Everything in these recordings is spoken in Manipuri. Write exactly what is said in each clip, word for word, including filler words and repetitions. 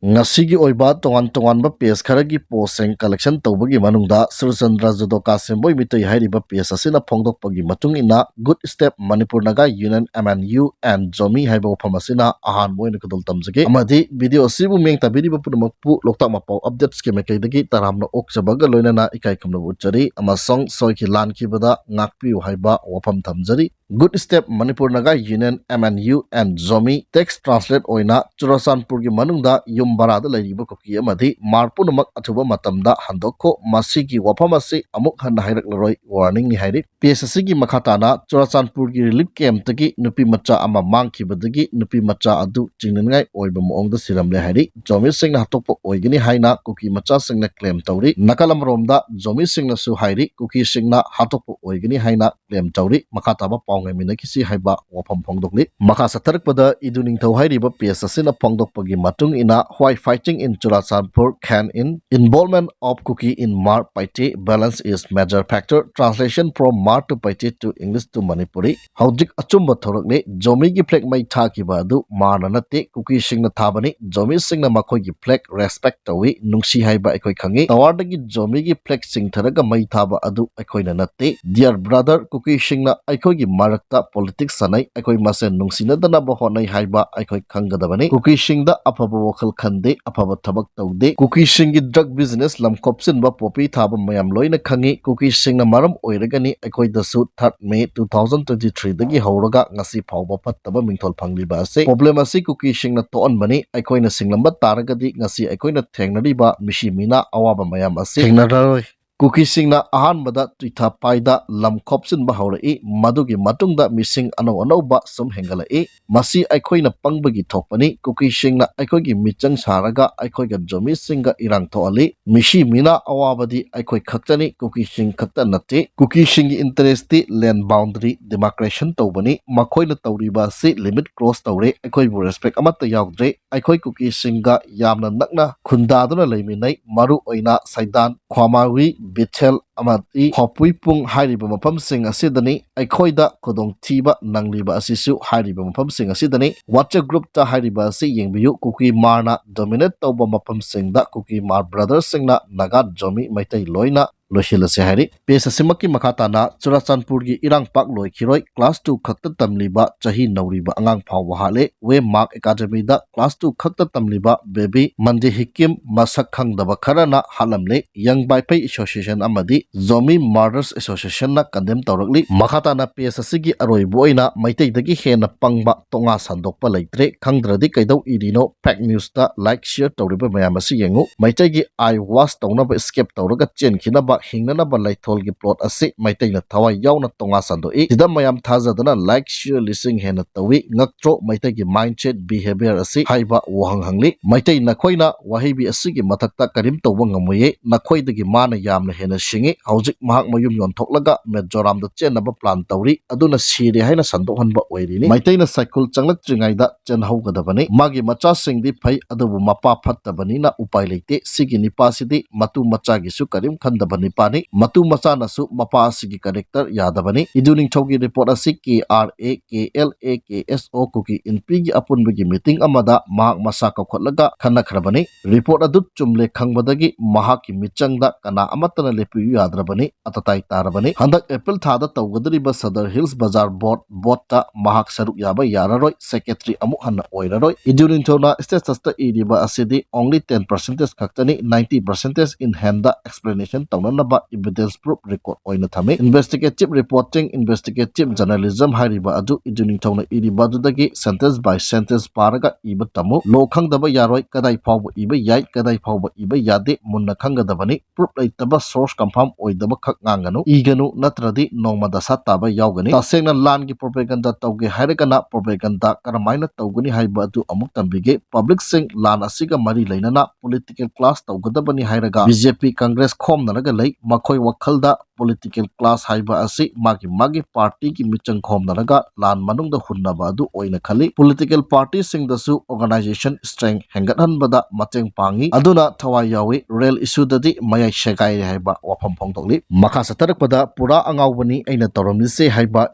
ꯉꯁꯤꯒꯤ ꯑꯣꯏꯕ ꯇꯣꯉꯥꯟ ꯇꯣꯉꯥꯟꯕ ꯄꯦꯖ ꯈꯔꯒꯤ ꯄꯣꯁꯁꯤꯡ ꯀꯂꯦꯛꯁꯟ ꯇꯧꯕꯒꯤ ꯃꯅꯨꯡꯗ ꯁꯨꯔꯆꯟꯗ꯭ꯔ ꯖꯨꯗꯣꯀꯥ ꯁꯦꯝꯕꯣꯏ ꯃꯤꯇꯩ ꯍꯥꯏꯔꯤꯕ ꯄꯦꯖ ꯑꯁꯤꯅ ꯐꯣꯡꯗꯣꯛꯄꯒꯤ ꯃꯇꯨꯡ ꯏꯟꯅ, Good Step Manipur Naga Union, M N U and Zomi ꯍꯥꯏꯕ ꯋꯥꯐꯝ ꯑꯁꯤꯅ ꯑꯍꯥꯟꯕ ꯑꯣꯏꯅ ꯈꯨꯗꯣꯜ ꯇꯝꯖꯒꯦ꯫ ꯑꯃꯗꯤ ꯚꯤꯗꯤꯑꯣ ꯑꯁꯤꯕꯨ ꯃꯤꯠꯌꯦꯡ ꯇꯥꯕꯤꯔꯤꯕ ꯄꯨꯝꯅꯃꯛꯄꯨ ꯂꯣꯛꯇꯥꯛ ꯃꯄꯥꯎ ꯑꯞꯗꯦꯠꯁꯀꯤ ꯃꯥꯏꯀꯩꯗꯒꯤ ꯇꯔꯥꯝꯅ ꯑꯣꯛꯆꯕꯒ ꯂꯣꯏꯅꯅ ꯏꯀꯥꯏ ꯈꯨꯝꯅꯕ ꯎꯠꯆꯔꯤ ꯑꯃꯁꯨꯡ ꯁꯣꯏꯈꯤ ꯂꯥꯟꯈꯤꯕꯗ ꯉꯥꯛꯄꯤꯌꯨ ꯍꯥꯏꯕ ꯋꯥꯐꯝ ꯊꯝꯖꯔꯤ꯫ Good Step Manipur Naga Union, M N U and Zomi text translate ꯑꯣꯏꯅ ꯆꯨꯔꯆꯥꯟꯄꯨꯔꯒꯤ ꯃꯅꯨꯡꯗ ꯌꯨꯝ ꯚꯔꯥꯗ ꯂꯩꯔꯤꯕ ꯀꯨꯀꯤ ꯑꯃꯗꯤ ꯃꯥꯔ ꯄꯨꯝꯅꯃꯛ ꯑꯊꯨꯕ ꯃꯇꯝꯗ ꯍꯟꯗꯣꯛꯈꯣ, ꯃꯁꯤꯒꯤ ꯋꯥꯐꯝ ꯑꯁꯤ ꯑꯃꯨꯛ ꯍꯟꯅ ꯍꯥꯏꯔꯛꯂꯔꯣꯏ, ꯋꯥꯔꯅꯤꯡꯅꯤ ꯍꯥꯏꯔꯤ꯫ ꯄꯦꯖ ꯑꯁꯤꯒꯤ ꯃꯈꯥ ꯇꯥꯅ ꯆꯨꯔꯆꯥꯟꯄꯨꯔꯒꯤ ꯔꯤꯂꯤꯐ ꯀꯦꯝꯞꯇꯒꯤ ꯅꯨꯄꯤ ꯃꯆꯥ ꯑꯃ ꯃꯥꯡꯈꯤꯕꯗꯒꯤ ꯅꯨꯄꯤ ꯃꯆꯥ ꯑꯗꯨ ꯆꯤꯡꯅꯅꯤꯡꯉꯥꯏ ꯑꯣꯏꯕ ꯃꯑꯣꯡꯗ ꯁꯤꯔꯝꯂꯦ ꯍꯥꯏꯔꯤ꯫ ꯖꯣꯃꯤꯁꯤꯡꯅ ꯍꯥꯠꯇꯣꯛꯄ ꯑꯣꯏꯒꯅꯤ ꯍꯥꯏꯅ ꯀꯨꯀꯤ ꯃꯆꯥꯁꯤꯡꯅ ꯀ꯭ꯂꯦꯝ ꯇꯧꯔꯤ꯫ ꯅꯥꯀꯜ ꯑꯃꯔꯣꯝꯗ ꯖꯣꯃꯤꯁꯤꯡꯅꯁꯨ ꯍꯥꯏꯔꯤ, ꯀꯨꯀꯤꯁꯤꯡꯅ ꯍꯥꯠꯇꯣꯛꯄ ꯑꯣꯏꯒꯅꯤ ꯍꯥꯏꯅ ꯀ꯭ꯂꯦꯝ ꯇꯧꯔꯤ꯫ ꯃꯈꯥ ꯇꯥꯕ ꯄꯥꯎ ꯉꯥꯏꯃꯤꯟꯅꯈꯤꯁꯤ ꯍꯥꯏꯕ ꯋꯥꯐꯝ ꯐꯣꯡꯗꯣꯛꯂꯤ꯫ ꯃꯈꯥ ꯆꯠꯊꯔꯛꯄꯗ ꯏꯗꯨ ꯅꯤꯡꯊꯧ ꯍꯥꯏꯔꯤꯕ ꯄꯦꯖ ꯑꯁꯤꯅ ꯐꯣꯡꯗꯣꯛꯄꯒꯤ ꯃꯇꯨꯡ ꯏꯟꯅ, Why fighting in Churachandpur can in involvement of Kuki in Hmar Paite balance is major factor. Translation from Hmar to Paite to English to Manipuri. ꯍꯧꯖꯤꯛ ꯑꯆꯨꯝꯕ ꯊꯣꯔꯛꯂꯦ꯫ ꯖꯣꯃꯤꯒꯤ ꯐ꯭ꯂꯦꯒ ꯃꯩ ꯊꯥꯈꯤꯕ ꯑꯗꯨ ꯃꯥꯔꯅ ꯅꯠꯇꯦ, ꯀꯨꯀꯤꯁꯤꯡꯅ ꯊꯥꯕꯅꯤ꯫ ꯖꯣꯃꯤꯁꯤꯡꯅ ꯃꯈꯣꯏꯒꯤ ꯐ꯭ꯂꯦꯒ ꯔꯦꯁꯄꯦꯛ ꯇꯧꯏ, ꯅꯨꯡꯁꯤ ꯍꯥꯏꯕ ꯑꯩꯈꯣꯏ ꯈꯪꯉꯤ꯫ ꯇꯋꯥꯔꯗꯒꯤ ꯖꯣꯃꯤꯒꯤ ꯐ꯭ꯂꯦꯒ ꯆꯤꯡꯊꯔꯒ ꯃꯩ ꯊꯥꯕ ꯑꯗꯨ ꯑꯩꯈꯣꯏꯅ ꯅꯠꯇꯦ꯫ Dear brother, ꯀꯨꯀꯤꯁꯤꯡꯅ ꯑꯩꯈꯣꯏꯒꯤ ꯃꯔꯛꯇ ꯄꯣꯂꯤꯇꯤꯛꯁ ꯁꯥꯟꯅꯩ, ꯑꯩꯈꯣꯏ ꯃꯁꯦꯟ ꯅꯨꯡꯁꯤꯅꯗꯅꯕ ꯍꯣꯠꯅꯩ ꯍꯥꯏꯕ ꯑꯩꯈꯣꯏ ꯈꯪꯒꯗꯕꯅꯤ꯫ ꯀꯨꯀꯤꯁꯤꯡꯗ ꯑꯐꯕ ꯋꯥꯈꯜ ꯈꯟꯗꯦ, ꯑꯐꯕ ꯊꯕꯛ ꯇꯧꯗꯦ꯫ ꯀꯨꯀꯤꯁꯤꯡꯒꯤ ꯗ꯭ꯔꯒ ꯕꯤꯖꯤꯅꯦꯁ, ꯂꯝ ꯈꯣꯞꯆꯤꯟꯕ, ꯄꯣꯄꯤ ꯊꯥꯕ ꯃꯌꯥꯝ ꯂꯣꯏꯅ ꯈꯪꯉꯤ꯫ ꯀꯨꯀꯤꯁꯤꯡꯅ ꯃꯔꯝ ꯑꯣꯏꯔꯒꯅꯤ ꯑꯩꯈꯣꯏꯗꯁꯨ ꯊꯥꯔꯠ ꯃꯦ ꯇꯨ ꯊꯥꯎꯖꯟ ꯇ꯭ꯋꯦꯟꯇꯤ ꯊ꯭ꯔꯤꯗꯒꯤ ꯍꯧꯔꯒ ꯉꯁꯤ ꯐꯥꯎꯕ ꯐꯠꯇꯕ ꯃꯤꯡꯊꯣꯜ ꯐꯪꯂꯤꯕ ꯑꯁꯤ꯫ ꯄ꯭ꯔꯣꯕ꯭ꯂꯦꯝ ꯑꯁꯤ ꯀꯨꯀꯤꯁꯤꯡꯅ ꯊꯣꯛꯍꯟꯕꯅꯤ꯫ ꯑꯩꯈꯣꯏꯅ ꯁꯤꯡꯂꯝꯕ ꯇꯥꯔꯒꯗꯤ ꯉꯁꯤ ꯑꯩꯈꯣꯏꯅ ꯊꯦꯡꯅꯔꯤꯕ ꯃꯤꯁꯤ ꯃꯤꯅꯥ ꯑꯋꯥꯕ ꯃꯌꯥꯝ ꯑꯁꯤ ꯊꯦꯡꯅꯔꯔꯣꯏ꯫ ꯀꯨꯀꯤꯁꯤꯡꯅ ꯑꯍꯥꯟꯕꯗ ꯇꯨꯏꯊꯥ ꯄꯥꯏꯗ ꯂꯝ ꯈꯣꯞꯆꯤꯟꯕ ꯍꯧꯔꯛꯏ꯫ ꯃꯗꯨꯒꯤ ꯃꯇꯨꯡꯗ ꯃꯤꯁꯤꯡ ꯑꯅꯧ ꯑꯅꯧꯕ ꯁꯨꯝ ꯍꯦꯟꯒꯠꯂꯛꯏ꯫ ꯃꯁꯤ ꯑꯩꯈꯣꯏꯅ ꯄꯪꯕꯒꯤ ꯊꯣꯛꯄꯅꯤ꯫ ꯀꯨꯀꯤꯁꯤꯡꯅ ꯑꯩꯈꯣꯏꯒꯤ ꯃꯤꯆꯪ ꯁꯥꯔꯒ ꯑꯩꯈꯣꯏꯒ ꯖꯣꯃꯤꯁꯤꯡꯒ ꯏꯔꯥꯡ ꯊꯣꯛꯍꯜꯂꯤ꯫ ꯃꯤꯁꯤ ꯃꯤꯅꯥ ꯑꯋꯥꯕꯗꯤ ꯑꯩꯈꯣꯏ ꯈꯛꯇꯅꯤ, ꯀꯨꯀꯤꯁꯤꯡ ꯈꯛꯇ ꯅꯠꯇꯦ꯫ ꯀꯨꯀꯤꯁꯤꯡꯒꯤ ꯏꯟꯇꯔꯦꯁꯇꯤ ꯂꯦꯟ ꯕꯥꯎꯟꯗꯔꯤ ꯗꯤꯃꯥꯔꯀꯦꯁꯟ ꯇꯧꯕꯅꯤ꯫ ꯃꯈꯣꯏꯅ ꯇꯧꯔꯤꯕ ꯑꯁꯤ ꯂꯤꯃꯤꯠ ꯀ꯭ꯔꯣꯁ ꯇꯧꯔꯦ꯫ ꯑꯩꯈꯣꯏꯕꯨ ꯔꯦꯁꯄꯦꯛ ꯑꯃꯠꯇ ꯌꯥꯎꯗ꯭ꯔꯦ꯫ ꯑꯩꯈꯣꯏ ꯀꯨꯀꯤꯁꯤꯡꯒ ꯌꯥꯝꯅ ꯅꯛꯅ ꯈꯨꯟꯗꯥꯗꯨꯅ ꯂꯩꯃꯤꯟꯅꯩ꯫ ꯃꯔꯨ ꯑꯣꯏꯅ ꯁꯩꯗꯥꯟ, ꯈ꯭ꯋꯥꯃꯥꯋꯤ, ꯕꯤꯊꯦꯜ, ꯑꯃꯗꯤ ꯍꯣꯄꯨꯏꯄꯨꯡ ꯍꯥꯏꯔꯤꯕ ꯃꯐꯝꯁꯤꯡ ꯑꯁꯤꯗꯅꯤ꯫ ꯑꯩꯈꯣꯏꯗ ꯈꯨꯗꯣꯡꯊꯤꯕ ꯅꯪꯂꯤꯕ ꯑꯁꯤꯁꯨ ꯍꯥꯏꯔꯤꯕ ꯃꯐꯝꯁꯤꯡ ꯑꯁꯤꯗꯅꯤ꯫ WhatsApp groupꯇ ꯍꯥꯏꯔꯤꯕ ꯑꯁꯤ ꯌꯦꯡꯕꯤꯌꯨ꯫ ꯀꯨꯀꯤꯃꯥꯔꯅ dominate ꯇꯧꯕ ꯃꯐꯝꯁꯤꯡꯗ ꯀꯨꯀꯤꯃꯥꯔ brotherꯁꯤꯡꯅ ꯅꯥꯒꯥ, ꯖꯣꯃꯤ, ꯃꯩꯇꯩ ꯂꯣꯏꯅ ꯂꯣꯏꯁꯤꯜꯂꯁꯤ ꯍꯥꯏꯔꯤ꯫ Page ꯑꯁꯤꯃꯛꯀꯤ ꯃꯈꯥ ꯇꯥꯅ ꯆꯨꯔꯥꯆꯥꯟꯄꯨꯔꯒꯤ ꯏꯔꯥꯡ ꯄꯥꯛ ꯂꯣꯏꯈꯤꯔꯣꯏ, class two ꯈꯛꯇ ꯇꯝꯂꯤꯕ ꯆꯍꯤ ꯅꯧꯔꯤꯕ ꯑꯉꯥꯡ ꯐꯥꯎꯕ ꯍꯥꯠꯂꯦ꯫ Waymark Academyꯗ class two ꯈꯛꯇ ꯇꯝꯂꯤꯕ baby ꯃꯟꯗꯤ ꯍꯤꯀꯤꯝ ꯃꯁꯛ ꯈꯪꯗꯕ ꯈꯔꯅ ꯍꯥꯠꯂꯝꯂꯦ꯫ Young Vaiphei Association ꯑꯃꯗꯤ Zomi Murders Associationꯅ condemn ꯇꯧꯔꯛꯂꯤ꯫ ꯃꯈꯥ ꯇꯥꯅ page ꯑꯁꯤꯒꯤ ꯑꯔꯣꯏꯕ ꯑꯣꯏꯅ ꯃꯩꯇꯩꯗꯒꯤ ꯍꯦꯟꯅ ꯄꯪꯕ ꯇꯣꯉꯥ ꯁꯟꯗꯣꯛꯄ ꯂꯩꯇ꯭ꯔꯦ꯫ ꯈꯪꯗ꯭ꯔꯗꯤ ꯀꯩꯗꯧ ꯏꯔꯤꯅꯣ? Fact Newsꯇ like, share ꯇꯧꯔꯤꯕ ꯃꯌꯥꯝ ꯑꯁꯤ ꯌꯦꯡꯉꯨ꯫ ꯃꯩꯇꯩꯒꯤ eye wash ꯇꯧꯅꯕ escape ꯇꯧꯔꯒ ꯆꯦꯟꯈꯤꯅꯕ ꯍꯤꯡꯅꯅꯕ ꯂꯩꯊꯣꯜꯒꯤ plot ꯑꯁꯤ ꯃꯩꯇꯩꯅ ꯊꯋꯥꯏ ꯌꯥꯎꯅ ꯇꯣꯉꯥ ꯁꯟꯗꯣꯛꯏ꯫ ꯁꯤꯗ ꯃꯌꯥꯝ ꯊꯥꯖꯗꯅ like, share ꯂꯤꯁꯤꯡ ꯍꯦꯟꯅ ꯇꯧꯏ꯫ ꯉꯛꯇ꯭ꯔꯣ ꯃꯩꯇꯩꯒꯤ mindset, behavior ꯑꯁꯤ ꯍꯥꯏꯕ ꯋꯥꯍꯪ ꯍꯪꯂꯤ꯫ ꯃꯩꯇꯩ ꯅꯈꯣꯏꯅ ꯋꯥꯍꯩꯕꯤ ꯑꯁꯤꯒꯤ ꯃꯊꯛꯇ ꯀꯔꯤꯝ ꯇꯧꯕ ꯉꯝꯃꯣꯏꯌꯦ꯫ ꯅꯈꯣꯏꯗꯒꯤ ꯃꯥꯅ ꯌꯥꯝꯅ ꯍꯦꯟꯅ ꯁꯤꯡꯉꯤ꯫ ꯍꯧꯖꯤꯛ ꯃꯍꯥꯛ ꯃꯌꯨꯝ ꯌꯣꯟꯊꯣꯛꯂꯒ ꯃꯤꯖꯣꯔꯥꯝꯗ ꯆꯦꯟꯅꯕ plan ꯇꯧꯔꯤ꯫ ꯑꯗꯨꯅ ꯁꯤꯔꯦ ꯍꯥꯏꯅ ꯁꯟꯗꯣꯛꯍꯟꯕ ꯑꯣꯏꯔꯤꯅꯤ꯫ ꯃꯩꯇꯩꯅ ꯁꯥꯏꯈꯨꯜ ꯆꯪꯂꯛꯇ꯭ꯔꯤꯉꯩꯗ ꯆꯦꯟꯍꯧꯒꯗꯕꯅꯤ꯫ ꯃꯥꯒꯤ ꯃꯆꯥꯁꯤꯡꯗꯤ ꯐꯩ, ꯑꯗꯨꯕꯨ ꯃꯄꯥ ꯐꯠꯇꯕꯅꯤꯅ ꯎꯄꯥꯏ ꯂꯩꯇꯦ꯫ ꯁꯤꯒꯤ ꯅꯤꯄꯥꯁꯤꯗꯤ ꯃꯇꯨ ꯃꯆꯥꯒꯤꯁꯨ ꯀꯔꯤꯝ ꯈꯟꯗꯕ ꯅꯤꯄꯥꯅꯤ꯫ ꯃꯇꯨ ꯃꯆꯥꯅꯁꯨ ꯃꯄꯥ ꯑꯁꯤꯒꯤ character ꯌꯥꯗꯕꯅꯤ꯫ ꯏꯗꯨ ꯅꯤꯡꯊꯧꯒꯤ report ꯑꯁꯤ K R A, K L A, K S O ꯀꯨꯀꯤ ꯏꯟꯄꯤꯒꯤ ꯑꯄꯨꯟꯕꯒꯤ meeting ꯑꯃꯗ ꯃꯍꯥꯛ ꯃꯁꯥ ꯀꯧꯈꯠꯂꯒ ꯈꯟꯅꯈ꯭ꯔꯕꯅꯤ꯫ Report ꯑꯗꯨ ꯆꯨꯝꯂꯦ ꯈꯪꯕꯗꯒꯤ ꯃꯍꯥꯛꯀꯤ ꯃꯤꯆꯪꯗ ꯀꯅꯥ ꯑꯃꯠꯇꯅ ꯂꯦꯞꯄꯤꯌꯨ ꯌꯥꯗ꯭ꯔꯕꯅꯤ꯫ ꯑꯇꯇꯥꯏ ꯇꯥꯔꯕꯅꯤ꯫ ꯍꯟꯗꯛ April ꯊꯥꯗ ꯇꯧꯒꯗꯧꯔꯤꯕ Sadar Hills Bazar Board voteꯇ ꯃꯍꯥꯛ ꯁꯔꯨꯛ ꯌꯥꯕ ꯌꯥꯔꯔꯣꯏ, secretary ꯑꯃꯨꯛ ꯍꯟꯅ ꯑꯣꯏꯔꯔꯣꯏ꯫ ꯏꯗꯨ ꯅꯤꯡꯊꯧꯅ statusꯇ ꯏꯔꯤꯕ ꯑꯁꯤꯗꯤ only ten percentage ꯈꯛꯇꯅꯤ, ninety percentage in handꯗ explanation ꯇꯧꯅꯅꯕ evidence proof record ꯑꯣꯏꯅ ꯊꯝꯃꯤ꯫ Investigative reporting, investigative journalism ꯍꯥꯏꯔꯤꯕ ꯑꯗꯨ ꯏꯗꯨ ꯅꯤꯡꯊꯧꯅ ꯏꯔꯤꯕ ꯑꯗꯨꯗꯒꯤ sentence by sentence ꯄꯥꯔꯒ ꯏꯕ ꯇꯝꯃꯨ꯫ Law ꯈꯪꯗꯕ ꯌꯥꯔꯣꯏ, ꯀꯗꯥꯏ ꯐꯥꯎꯕ ꯏꯕ ꯌꯥꯏ, ꯀꯗꯥꯏ ꯐꯥꯎꯕ ꯏꯕ ꯌꯥꯗꯦ ꯃꯨꯟꯅ ꯈꯪꯒꯗꯕꯅꯤ꯫ Proof ꯂꯩꯇꯕ, source confirm ꯑꯣꯏꯗꯕ ꯈꯛ ꯉꯥꯡꯒꯅꯨ, ꯏꯒꯅꯨ, ꯅꯠꯇ꯭ꯔꯗꯤ ꯅꯣꯡꯃ ꯗꯁꯥ ꯇꯥꯕ ꯌꯥꯎꯒꯅꯤ꯫ ꯇꯁꯦꯡꯅ ꯂꯥꯟꯒꯤ propaganda ꯇꯧꯒꯦ ꯍꯥꯏꯔꯒꯅ propaganda ꯀꯔꯝꯍꯥꯏꯅ ꯇꯧꯒꯅꯤ ꯍꯥꯏꯕ ꯑꯗꯨ ꯑꯃꯨꯛ ꯇꯝꯕꯤꯒꯦ꯫ Publicꯁꯤꯡ ꯂꯥꯟ ꯑꯁꯤꯒ ꯃꯔꯤ ꯂꯩꯅꯅ political class ꯇꯧꯒꯗꯕꯅꯤ ꯍꯥꯏꯔꯒ B J P, Congress ꯈꯣꯝꯅꯔꯒ ꯂꯩ꯫ ꯃꯈꯣꯏ ꯋꯥꯈꯜꯗ political class ꯍꯥꯏꯕ ꯑꯁꯤ ꯃꯥꯒꯤ ꯃꯥꯒꯤ party ꯒꯤ ꯃꯤꯆꯪ ꯈꯣꯝꯅꯔꯒ ꯂꯥꯟ ꯃꯅꯨꯡꯗ ꯍꯨꯟꯅꯕ ꯑꯗꯨ ꯑꯣꯏꯅ ꯈꯜꯂꯤ꯫ Political party ꯁꯤꯡꯗꯁꯨ organization strength ꯍꯦꯟꯒꯠꯍꯟꯕꯗ ꯃꯇꯦꯡ ꯄꯥꯡꯏ꯫ ꯑꯗꯨꯅ ꯊꯋꯥꯏ ꯌꯥꯎꯏ꯫ Rail issue ꯗꯗꯤ ꯃꯌꯥꯏ ꯁꯦꯒꯥꯏꯔꯦ ꯍꯥꯏꯕ ꯋꯥꯐꯝ ꯐꯣꯡꯗꯣꯛꯂꯤ꯫ ꯃꯈꯥ ꯆꯠꯊꯔꯛꯄꯗ ꯄꯨꯔꯥ ꯑꯉꯥꯎꯕꯅꯤ ꯑꯩꯅ ꯇꯧꯔꯝꯂꯤꯁꯦ ꯍꯥꯏꯕ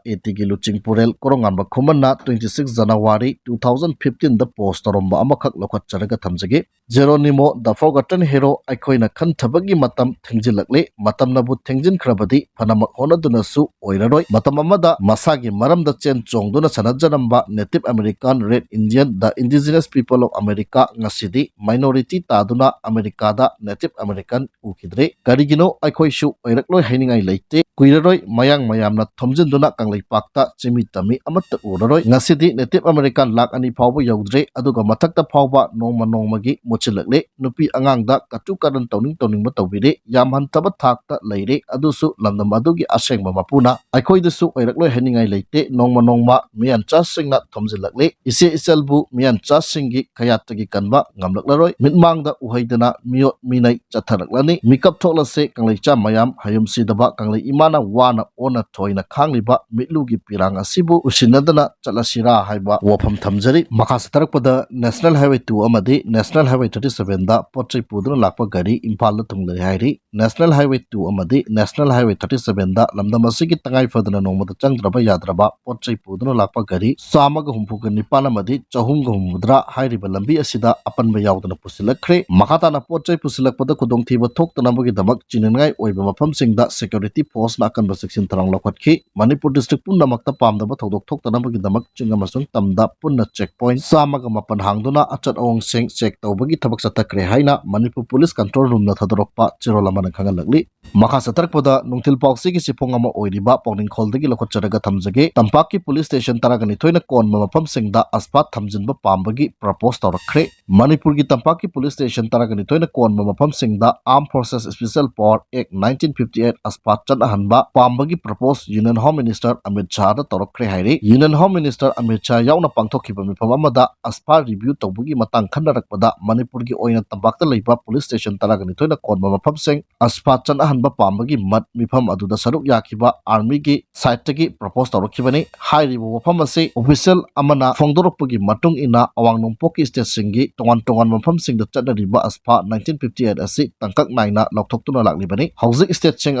AT ꯒꯤ ꯂꯨꯆꯤꯡ ꯄꯨꯔꯦꯜ ꯀꯣꯔꯣꯉꯥꯟꯕ ꯈꯨꯃꯟꯅ twenty six January two thousand fifteen ꯗ post ꯇꯧꯔꯝꯕ ꯑꯃꯈꯛ ꯂꯧꯈꯠꯆꯔꯒ ꯊꯝꯖꯒꯦ꯫ Geronimo, the forgotten hero, ꯑꯩꯈꯣꯏꯅ ꯈꯟꯊꯕꯒꯤ ꯃꯇꯝ ꯊꯦꯡꯖꯤꯜꯂꯛꯂꯦ꯫ ꯃꯇꯝꯅꯕꯨ ꯊꯦꯡꯖꯤꯟꯈ꯭ꯔꯕꯗꯤ ꯐꯅꯃꯛ ꯍꯣꯠꯅꯗꯨꯅꯁꯨ ꯑꯣꯏꯔꯔꯣꯏ꯫ ꯃꯇꯝ ꯑꯃꯗ ꯃꯁꯥꯒꯤ ꯃꯔꯝꯗ ꯆꯦꯟ ꯆꯣꯡꯗꯨꯅ ꯁꯥꯟꯅꯖꯔꯝꯕ Native American, Red Indian, the Indigenous People of America, ꯉꯁꯤꯗꯤ minority ꯇꯥꯗꯨꯅ ꯑꯃꯦꯔꯤꯀꯥꯗ Native American ꯎꯈꯤꯗ꯭ꯔꯦ꯫ ꯀꯔꯤꯒꯤꯅꯣ? ꯑꯩꯈꯣꯏꯁꯨ ꯑꯣꯏꯔꯛꯂꯣꯏ ꯍꯥꯏꯅꯤꯡꯉꯥꯏ ꯂꯩꯇꯦ꯫ ꯀꯨꯏꯔꯔꯣꯏ ꯃꯌꯥꯡ ꯃꯌꯥꯝꯅ ꯊꯣꯝꯖꯤꯟꯗꯨꯅ ꯀꯪꯂꯩꯄꯥꯛꯇ ꯆꯤꯃꯤ ꯇꯝꯃꯤ ꯑꯃꯠꯇ ꯎꯔꯔꯣꯏ꯫ ꯉꯁꯤꯗꯤ Native American ꯂꯥꯛ ꯑꯅꯤ ꯐꯥꯎꯕ ꯌꯧꯗ꯭ꯔꯦ, ꯑꯗꯨꯒ ꯃꯊꯛꯇ ꯐꯥꯎꯕ ꯅꯣꯡꯃ ꯅꯣꯡꯃꯒꯤ ꯃꯨꯠꯁꯤꯜꯂꯛꯂꯦ꯫ ꯅꯨꯄꯤ ꯑꯉꯥꯡꯗ ꯀꯇꯨ ꯀꯥꯔꯟ ꯇꯧꯅꯤꯡ ꯇꯧꯅꯤꯡꯕ ꯇꯧꯕꯤꯔꯦ꯫ ꯌꯥꯝ ꯍꯟꯊꯕ ꯊꯥꯛꯇ ꯂꯩꯔꯦ꯫ ꯑꯗꯨꯁꯨ ꯂꯝꯗꯝ ꯑꯗꯨꯒꯤ ꯑꯁꯦꯡꯕ ꯃꯄꯨꯅ꯫ ꯑꯩꯈꯣꯏꯗꯁꯨ ꯑꯣꯏꯔꯛꯂꯣꯏ ꯍꯥꯏꯅꯤꯡꯉꯥꯏ ꯂꯩꯇꯦ꯫ ꯅꯣꯡꯃ ꯅꯣꯡꯃ ꯃꯤꯌꯥꯟꯆꯥꯁꯤꯡꯅ ꯊꯣꯝꯖꯤꯜꯂꯛꯂꯦ꯫ ꯏꯆꯦ ꯏꯆꯜꯕꯨ ꯃꯤꯌꯥꯟꯆꯥꯁꯤꯡꯒꯤ ꯀꯌꯥꯠꯇꯒꯤ ꯀꯟꯕ ꯉꯝꯂꯛꯂꯔꯣꯏ꯫ ꯃꯤꯠꯃꯥꯡꯗ ꯎꯍꯩꯗꯅ ꯃꯤꯑꯣꯠ ꯃꯤꯅꯩ ꯆꯠꯊꯔꯛꯂꯅꯤ꯫ ꯃꯤꯀꯞ ꯊꯣꯛꯂꯁꯦ ꯀꯪꯂꯩꯆꯥ ꯃꯌꯥꯝ, ꯍꯌꯨꯝ ꯁꯤꯗꯕ ꯀꯪꯂꯩ ꯏꯃꯥꯅ ꯋꯥꯅ ꯑꯣꯟꯅ ꯊꯣꯏꯅ ꯈꯥꯡꯂꯤꯕ ꯃꯤꯠꯂꯨꯒꯤ ꯄꯤꯔꯥꯡ ꯑꯁꯤꯕꯨ ꯎꯁꯤꯟꯅꯗꯅ ꯆꯠꯂꯁꯤꯔꯥ ꯍꯥꯏꯕ ꯋꯥꯐꯝ ꯊꯝꯖꯔꯤ꯫ ꯃꯈꯥ ꯆꯠꯊꯔꯛꯄꯗ National Highway two ꯑꯃꯗꯤ National Highway thirty seven ꯗ ꯄꯣꯠ ꯆꯩ ꯄꯨꯗꯨꯅ ꯂꯥꯛꯄ ꯒꯥꯔꯤ ꯏꯝꯐꯥꯜꯗ ꯊꯨꯡꯂꯔꯦ ꯍꯥꯏꯔꯤ꯫ National Highway two ꯑꯃꯗꯤ National Highway thirty seven ꯗ ꯂꯝꯗꯝ ꯑꯁꯤꯒꯤ ꯇꯉꯥꯏ ꯐꯗꯅ ꯅꯣꯡꯃꯗ ꯆꯪꯗ꯭ꯔꯕ ꯌꯥꯗ꯭ꯔꯕ ꯄꯣꯠ ꯆꯩ ꯄꯨꯗꯨꯅ ꯂꯥꯛꯄ ꯒꯥꯔꯤ ꯆꯥꯝꯃꯒ ꯍꯨꯝꯐꯨꯒ ꯅꯤꯄꯥꯟ ꯑꯃꯗꯤ ꯆꯍꯨꯝꯒ ꯍꯨꯝꯐꯨꯇꯔꯥ ꯍꯥꯏꯔꯤꯕ ꯂꯝꯕꯤ ꯑꯁꯤꯗ ꯑꯄꯟꯕ ꯌꯥꯎꯗꯅ ꯄꯨꯁꯤꯜꯂꯛꯈ꯭ꯔꯦ꯫ ꯃꯈꯥ ꯇꯥꯅ ꯄꯣꯠ ꯆꯩ ꯄꯨꯁꯤꯜꯂꯛꯄꯗ ꯈꯨꯗꯣꯡꯊꯤꯕ ꯊꯣꯛꯇꯅꯕꯒꯤꯗꯃꯛ ꯆꯤꯡꯅꯅꯤꯡꯉꯥꯏ ꯑꯣꯏꯕ ꯃꯐꯝꯁꯤꯡꯗ security force ꯅ ꯑꯀꯟꯕ ꯆꯦꯛꯁꯤꯟ ꯊꯧꯔꯥꯡ ꯂꯧꯈꯠꯈꯤ꯫ ꯃꯅꯤꯄꯨꯔ district ꯄꯨꯝꯅꯃꯛꯇ ꯄꯥꯝꯗꯕ ꯊꯧꯗꯣꯛ ꯊꯣꯛꯇꯅꯕꯒꯤꯗꯃꯛ ꯆꯤꯡ ꯑꯃꯁꯨꯡ ꯇꯝꯗ ꯄꯨꯟꯅ check point ꯆꯥꯝꯃꯒ ꯃꯥꯄꯟ ꯍꯥꯡꯗꯨꯅ ꯑꯆꯠ ꯑꯋꯣꯡꯁꯤꯡ check ꯇꯧꯕꯒꯤ ꯊꯕꯛ ꯆꯠꯊꯈ꯭ꯔꯦ ꯍꯥꯏꯅ ꯃꯅꯤꯄꯨꯔ police control room ꯅ ꯊꯥꯗꯣꯔꯛꯄ ꯆꯦꯔꯣꯜ ꯑꯃꯅ ꯈꯪꯍꯜꯂꯛꯂꯤ꯫ ꯃꯈꯥ ꯆꯠꯊꯔꯛꯄꯗ ꯅꯨꯡꯊꯤꯜ ꯄꯥꯎꯆꯦꯒꯤ ꯆꯦꯐꯣꯡ ꯑꯃ ꯑꯣꯏꯔꯤꯕ ꯄꯥꯎꯅꯤꯡꯈꯣꯜꯗꯒꯤ ꯂꯧꯈꯠꯆꯔꯒ ꯊꯝꯖꯒꯦ꯫ ꯇꯝꯄꯥꯛꯀꯤ police station ꯇꯔꯥꯒ ꯅꯤꯊꯣꯏꯅ ꯀꯣꯟꯕ ꯃꯐꯝꯁꯤꯡꯗ ꯑꯁꯄꯥꯠ ꯊꯝꯖꯤꯟꯕ ꯄꯥꯝꯕꯒꯤ propose ꯇꯧꯔꯛꯈ꯭ꯔꯦ꯫ ꯃꯅꯤꯄꯨꯔꯒꯤ ꯇꯝꯄꯥꯛꯀꯤ police station ꯇꯔꯥꯒ ꯅꯤꯊꯣꯏꯅ ꯀꯣꯟꯕ ꯃꯐꯝꯁꯤꯡꯗ Armed Forces Special Power Act nineteen fifty eight ꯑꯁꯄꯥꯠ ꯆꯠꯅꯍꯟ ꯍꯟꯕ ꯄꯥꯝꯕꯒꯤ propose union home minister Amit ꯁꯥꯍꯗ ꯇꯧꯔꯛꯈ꯭ꯔꯦ ꯍꯥꯏꯔꯤ꯫ Union home minister Amit Shah ꯌꯥꯎꯅ ꯄꯥꯡꯊꯣꯛꯈꯤꯕ ꯃꯤꯐꯝ ꯑꯃꯗ ꯑꯁꯐꯥ ꯔꯤꯚ꯭ꯌꯨ ꯇꯧꯕꯒꯤ ꯃꯇꯥꯡ ꯈꯟꯅꯔꯛꯄꯗ ꯃꯅꯤꯄꯨꯔꯒꯤ ꯑꯣꯏꯅ ꯇꯝꯄꯥꯛꯇ ꯂꯩꯕ ꯄꯨꯂꯤꯁ ꯁ꯭ꯇꯦꯁꯟ ꯇꯔꯥꯒ ꯅꯤꯊꯣꯏꯅ ꯀꯣꯟꯕ ꯃꯐꯝꯁꯤꯡ ꯑꯁꯐꯥ ꯆꯠꯅꯍꯟꯕ ꯄꯥꯝꯕꯒꯤ ꯃꯠ ꯃꯤꯐꯝ ꯑꯗꯨꯗ ꯁꯔꯨꯛ ꯌꯥꯈꯤꯕ ꯑꯥꯔꯃꯤꯒꯤ ꯁꯥꯏꯠꯇꯒꯤ ꯄ꯭ꯔꯄꯣꯁ ꯇꯧꯔꯛꯈꯤꯕꯅꯤ꯫ ꯍꯥꯏꯔꯤꯕ ꯋꯥꯐꯝ ꯑꯁꯤ ꯑꯣꯐꯤꯁꯤꯌꯦꯜ ꯑꯃꯅ ꯐꯣꯡꯗꯣꯔꯛꯄꯒꯤ ꯃꯇꯨꯡ ꯏꯟꯅ ꯑꯋꯥꯡ ꯅꯣꯡꯄꯣꯛꯀꯤ ꯁ꯭ꯇꯦꯠꯁꯤꯡꯒꯤ ꯇꯣꯉꯥꯟ ꯇꯣꯉꯥꯟꯕ ꯃꯐꯝꯁꯤꯡꯗ ꯆꯠꯅꯔꯤꯕ ꯑꯁꯐꯥ ꯅꯥꯏꯟꯇꯤꯟ ꯐꯤꯐꯇꯤ ꯑꯩꯠ ꯑꯁꯤ ꯇꯥꯡꯀꯛ ꯅꯥꯏꯅ ꯂꯧꯊꯣꯛꯇꯨꯅ ꯂꯥꯛꯂꯤꯕꯅꯤ꯫ ꯍꯧꯖꯤꯛ ꯁ꯭ꯇꯦꯠꯁꯤꯡ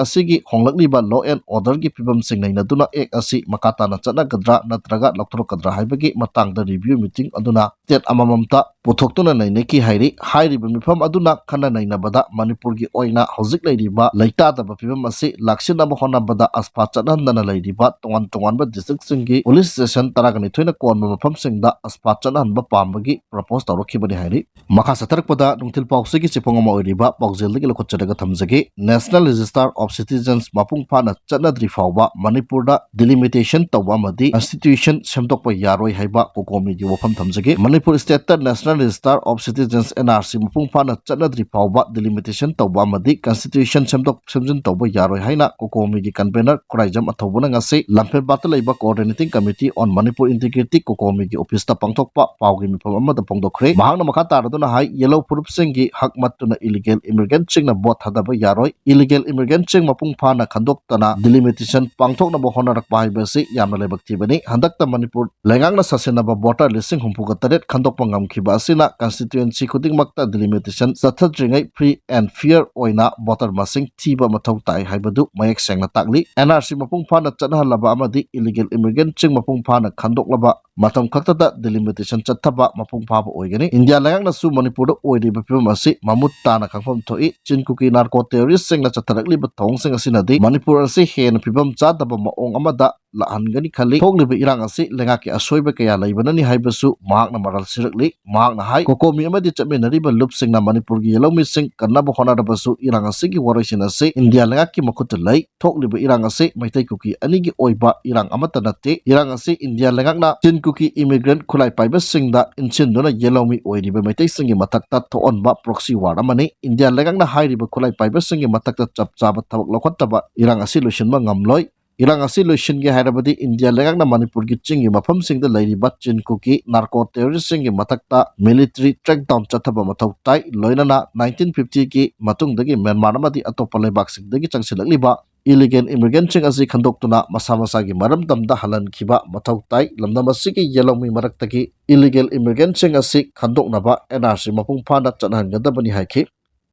ꯑꯁꯤꯒꯤ ꯍꯣꯡꯂꯛꯂꯤꯕ law and order ꯒꯤ ꯐꯤꯕꯝꯁꯤꯡ ꯅꯩꯅꯗꯨꯅ ꯑꯦꯛ ꯑꯁꯤ ꯃꯈꯥ ꯇꯥꯅ ꯆꯠꯅꯒꯗ꯭ꯔꯥ ꯅꯠꯇ꯭ꯔꯒ ꯂꯧꯊꯣꯔꯛꯀꯗ꯭ꯔꯥ ꯍꯥꯏꯕꯒꯤ ꯃꯇꯥꯡꯗ ꯔꯤꯚ꯭ꯌꯨ ꯃꯤꯇꯤꯡ ꯑꯗꯨꯅ ꯁ꯭ꯇꯦꯠ ꯑꯃꯃꯝꯇ ꯄꯨꯊꯣꯛꯇꯨꯅ ꯅꯩꯅꯈꯤ ꯍꯥꯏꯔꯤ꯫ ꯍꯥꯏꯔꯤꯕ ꯃꯤꯐꯝ ꯑꯗꯨꯅ ꯈꯟꯅ ꯅꯩꯅꯕꯗ ꯃꯅꯤꯄꯨꯔꯒꯤ ꯑꯣꯏꯅ ꯍꯧꯖꯤꯛ ꯂꯩꯔꯤꯕ ꯂꯩꯇꯥꯗꯕ ꯐꯤꯕꯝ ꯑꯁꯤ ꯂꯥꯛꯁꯤꯟꯅꯕ ꯍꯣꯠꯅꯕꯗ ꯑꯁꯐꯥ ꯆꯠꯍꯟꯗꯅ ꯂꯩꯔꯤꯕ ꯇꯣꯉꯥꯟ ꯇꯣꯉꯥꯟꯕ ꯗꯤꯁꯇ꯭ꯔꯤꯛꯁꯤꯡꯒꯤ ꯄꯨꯂꯤꯁ ꯁ꯭ꯇꯦꯁꯟ ꯇꯔꯥꯒ ꯅꯤꯊꯣꯏꯅ ꯀꯣꯟꯕ ꯃꯐꯝꯁꯤꯡꯗ ꯑꯁꯐꯥ ꯆꯠꯅꯍꯟꯕ ꯄꯥꯝꯕꯒꯤ ꯄ꯭ꯔꯄꯣꯁ ꯇꯧꯔꯛꯈꯤꯕꯅꯤ ꯍꯥꯏꯔꯤ꯫ ꯃꯈꯥ ꯆꯠꯊꯔꯛꯄꯗ ꯅꯨꯡꯊꯤꯜ ꯄꯥꯎꯆꯦꯒꯤ ꯆꯦꯐꯣꯡ ꯑꯃ ꯑꯣꯏꯔꯤꯕ ꯄꯥꯎꯖꯦꯜꯗꯒꯤ ꯂꯧꯈꯠꯆꯔꯒ ꯊꯝꯖꯒꯦ꯫ National Register of Citizens ꯃꯄꯨꯡ ꯐꯥꯅ ꯆꯠꯅꯗ꯭ꯔꯤ ꯐꯥꯎꯕ ꯃꯅꯤꯄꯨꯔꯗ ꯗꯤꯂꯤꯃꯤꯇꯦꯁꯟ ꯇꯧꯕ ꯑꯃꯗꯤ ꯀꯟꯁꯇꯤꯇ꯭ꯌꯨꯁꯟ ꯁꯦꯝꯗꯣꯛꯄ ꯌꯥꯔꯣꯏ ꯍꯥꯏꯕ ꯀꯣꯀꯣꯃꯤꯒꯤ ꯋꯥꯐꯝ ꯊꯝꯖꯒꯦ꯫ Manipur ꯁ꯭ꯇꯦꯠꯇ National Register of Citizens, N R C, ꯃꯄꯨꯡ ꯐꯥꯅ ꯆꯠꯅꯗ꯭ꯔꯤ ꯐꯥꯎꯕ ꯗꯤꯂꯤꯃꯤꯇꯦꯁꯟ ꯇꯧꯕ ꯑꯃꯗꯤ ꯀꯟꯁꯇꯤꯇ꯭ꯌꯨꯁꯟ ꯁꯦꯝꯗꯣꯛ ꯁꯦꯝꯖꯤꯟ ꯇꯧꯕ ꯌꯥꯔꯣꯏ ꯍꯥꯏꯅ ꯀꯣꯀꯣꯃꯤꯒꯤ ꯀꯟꯚꯦꯅꯔ ꯈꯨꯔꯥꯏꯖꯝ ꯑꯊꯧꯕꯅ ꯉꯁꯤ ꯂꯝꯐꯦꯜꯄꯥꯠꯇ ꯂꯩꯕ Coordinating Committee on Manipur Integrity, ꯀꯣꯀꯣꯃꯤꯒꯤ ꯑꯣꯐꯤꯁꯇ ꯄꯥꯡꯊꯣꯛꯄ ꯄꯥꯎꯒꯤ ꯃꯤꯐꯝ ꯑꯃꯗ ꯐꯣꯡꯗꯣꯛꯈ꯭ꯔꯦ꯫ ꯃꯍꯥꯛꯅ ꯃꯈꯥ ꯇꯥꯔꯗꯨꯅ ꯍꯥꯏ, ꯌꯦꯜꯂꯧ ꯐꯨꯔꯨꯞꯁꯤꯡꯒꯤ ꯍꯛ ꯃꯠꯇꯨꯅ ꯏꯂꯤꯒꯦꯜ ꯏꯃꯤꯒ꯭ꯔꯦꯟꯠꯁꯤꯡꯅ ꯚꯣꯠ ꯊꯥꯗꯕ ꯌꯥꯔꯣꯏ꯫ ꯏꯂꯤꯒꯦꯜ ꯏꯃꯤꯒ꯭ꯔꯦꯟꯠꯁꯤꯡ ꯃꯄꯨꯡ ꯐꯥꯅ ꯈꯟꯗꯣꯛꯇꯅ ꯗꯤꯂꯤꯃꯤꯇꯦꯁꯟ ꯄꯥꯡꯊꯣꯛꯅꯕ ꯍꯣꯠꯅꯔꯛꯄ ꯍꯥꯏꯕꯁꯤ ꯌꯥꯝꯅ ꯂꯥꯏꯕꯛ ꯊꯤꯕꯅꯤ꯫ ꯍꯟꯗꯛꯇ ꯃꯅꯤꯄꯨꯔ ꯂꯩꯉꯥꯛꯅ ꯁꯥꯁꯤꯟꯅꯕ ꯚꯣꯇꯔ ꯂꯤꯁꯤꯡ ꯍꯨꯝꯐꯨꯒ ꯇꯔꯦꯠ ꯈꯟꯗꯣꯛꯄ ꯉꯝꯈꯤꯕ ꯑꯁꯤꯅ ꯀꯟꯁꯇꯤꯇ꯭ꯋꯦꯟꯁꯤ ꯈꯨꯗꯤꯡꯃꯛꯇ ꯗꯤꯂꯤꯃꯤꯇꯦꯁꯟ ꯆꯠꯊꯗ꯭ꯔꯤꯉꯩ free and fair ꯑꯣꯏꯅ ꯚꯣꯇꯔ ꯃꯁꯤꯡ ꯊꯤꯕ ꯃꯊꯧ ꯇꯥꯏ ꯍꯥꯏꯕꯗꯨ ꯃꯌꯦꯛ ꯁꯦꯡꯅ ꯇꯥꯛꯂꯤ꯫ N R C ꯃꯄꯨꯡ ꯐꯥꯅ ꯆꯠꯅꯍꯜꯂꯕ ꯑꯃꯗꯤ ꯏꯂꯤꯒꯦꯜ ꯏꯃꯤꯒ꯭ꯔꯦꯟꯠꯁꯤꯡ ꯃꯄꯨꯡ ꯐꯥꯅ ꯈꯟꯗꯣꯛꯂꯕ ꯃꯇꯝ ꯈꯛꯇꯗ ꯗꯤꯂꯤꯃꯤꯇꯦꯁꯟ ꯆꯠꯊꯕ ꯃꯄꯨꯡ ꯐꯥꯕ ꯑꯣꯏꯒꯅꯤ꯫ ꯏꯟꯗꯤꯌꯥ ꯂꯩꯉꯥꯛꯅꯁꯨ ꯃꯅꯤꯄꯨꯔꯗ ꯑꯣꯏꯔꯤꯕ ꯐꯤꯕꯝ ꯑꯁꯤ ꯃꯃꯨꯠ ꯇꯥꯅ ꯈꯪꯐꯝ ꯊꯣꯛꯏ꯫ ꯆꯤꯟ ꯀꯨꯀꯤ ꯅꯥꯔꯀꯣ ꯇꯦꯔꯣꯔꯤꯁ꯭ꯠꯁꯤꯡꯅ ꯆꯠꯊꯔꯛꯂꯤꯕ ꯊꯧꯑꯣꯡꯁꯤꯡ ꯑꯁꯤꯅꯗꯤ ꯃꯅꯤꯄꯨꯔ ꯑꯁꯤ ꯍꯦꯟꯅ ꯐꯤꯕꯝ ꯆꯥꯗꯕ ꯃꯑꯣꯡ ꯑꯃꯗ ꯂꯥꯛꯍꯟꯒꯅꯤ ꯈꯜꯂꯤ꯫ ꯊꯣꯛꯂꯤꯕ ꯏꯔꯥꯡ ꯑꯁꯤ ꯂꯩꯉꯥꯛꯀꯤ ꯑꯁꯣꯏꯕ ꯀꯌꯥ ꯂꯩꯕꯅꯅꯤ ꯍꯥꯏꯕꯁꯨ ꯃꯍꯥꯛꯅ ꯃꯔꯥꯜ ꯁꯤꯔꯛꯂꯤ꯫ ꯃꯍꯥꯛꯅ ꯍꯥꯏ, ꯀꯣꯀꯣꯃꯤ ꯑꯃꯗꯤ ꯆꯠꯃꯤꯟꯅꯔꯤꯕ ꯂꯨꯞꯁꯤꯡꯅ ꯃꯅꯤꯄꯨꯔꯒꯤ ꯌꯦꯜꯍꯧꯃꯤꯁꯤꯡ ꯀꯟꯅꯕ ꯍꯣꯠꯅꯔꯕꯁꯨ ꯏꯔꯥꯡ ꯑꯁꯤꯒꯤ ꯋꯥꯔꯣꯏꯁꯤꯟ ꯑꯁꯤ ꯏꯟꯗꯤꯌꯥ ꯂꯩꯉꯥꯛꯀꯤ ꯃꯈꯨꯠꯇ ꯂꯩ꯫ ꯊꯣꯛꯂꯤꯕ ꯏꯔꯥꯡ ꯑꯁꯤ ꯃꯩꯇꯩ ꯀꯨꯀꯤ ꯑꯅꯤꯒꯤ ꯑꯣꯏꯕ ꯏꯔꯥꯡ ꯑꯃꯠꯇ ꯅꯠꯇꯦ꯫ ꯏꯔꯥꯡ ꯑꯁꯤ ꯏꯟꯗꯤꯌꯥ ꯂꯩꯉꯥꯛꯅ ꯆꯤꯟ ꯀꯨꯀꯤ immigrant ꯈꯨꯠꯂꯥꯏ ꯄꯥꯏꯕꯁꯤꯡꯗ ꯏꯟꯁꯤꯟꯗꯨꯅ ꯌꯦꯜꯍꯧꯃꯤ ꯑꯣꯏꯔꯤꯕ ꯃꯩꯇꯩꯁꯤꯡꯒꯤ ꯃꯊꯛꯇ ꯊꯣꯛꯍꯟꯕ proxy war ꯑꯃꯅꯤ꯫ ꯏꯟꯗꯤꯌꯥ ꯂꯩꯉꯥꯛꯅ ꯍꯥꯏꯔꯤꯕ ꯈꯨꯠꯂꯥꯏ ꯄꯥꯏꯕꯁꯤꯡꯒꯤ ꯃꯊꯛꯇ ꯆꯞ ꯆꯥꯕ ꯊꯕꯛ ꯂꯧꯈꯠꯇꯕ ꯏꯔꯥꯡ ꯑꯁꯤ ꯂꯣꯏꯁꯤꯟꯕ ꯉꯝꯂꯣꯏ꯫ ꯏꯔꯥꯡ ꯑꯁꯤ ꯂꯣꯏꯁꯤꯟꯒꯦ ꯍꯥꯏꯔꯕꯗꯤ ꯏꯟꯗꯤꯌꯥ ꯂꯩꯉꯥꯛꯅ ꯃꯅꯤꯄꯨꯔꯒꯤ ꯆꯤꯡꯒꯤ ꯃꯐꯝꯁꯤꯡꯗ ꯂꯩꯔꯤꯕ ꯆꯤꯟ ꯀꯨꯀꯤ narco terroristꯁꯤꯡꯒꯤ ꯃꯊꯛꯇ military crackdown ꯆꯠꯊꯕ ꯃꯊꯧ ꯇꯥꯏ꯫ ꯂꯣꯏꯅꯅ nineteen fiftyꯒꯤ ꯃꯇꯨꯡꯗꯒꯤ ꯃ꯭ꯌꯥꯟꯃꯥꯔ ꯑꯃꯗꯤ ꯑꯇꯣꯞꯄ ꯂꯩꯕꯥꯛꯁꯤꯡꯗꯒꯤ ꯆꯪꯁꯤꯜꯂꯛꯂꯤꯕ illegal immigrantꯁꯤꯡ ꯑꯁꯤ ꯈꯟꯗꯣꯛꯇꯨꯅ ꯃꯁꯥ ꯃꯁꯥꯒꯤ ꯃꯔꯝꯗꯝꯗ ꯍꯜꯍꯟꯈꯤꯕ ꯃꯊꯧ ꯇꯥꯏ꯫ ꯂꯝꯗꯝ ꯑꯁꯤꯒꯤ ꯌꯦꯜꯍꯧꯃꯤ ꯃꯔꯛꯇꯒꯤ illegal immigrantꯁꯤꯡ ꯑꯁꯤ ꯈꯟꯗꯣꯛꯅꯕ NRC ꯃꯄꯨꯡ ꯐꯥꯅ ꯆꯠꯅꯍꯟꯒꯗꯕꯅꯤ ꯍꯥꯏꯈꯤ꯫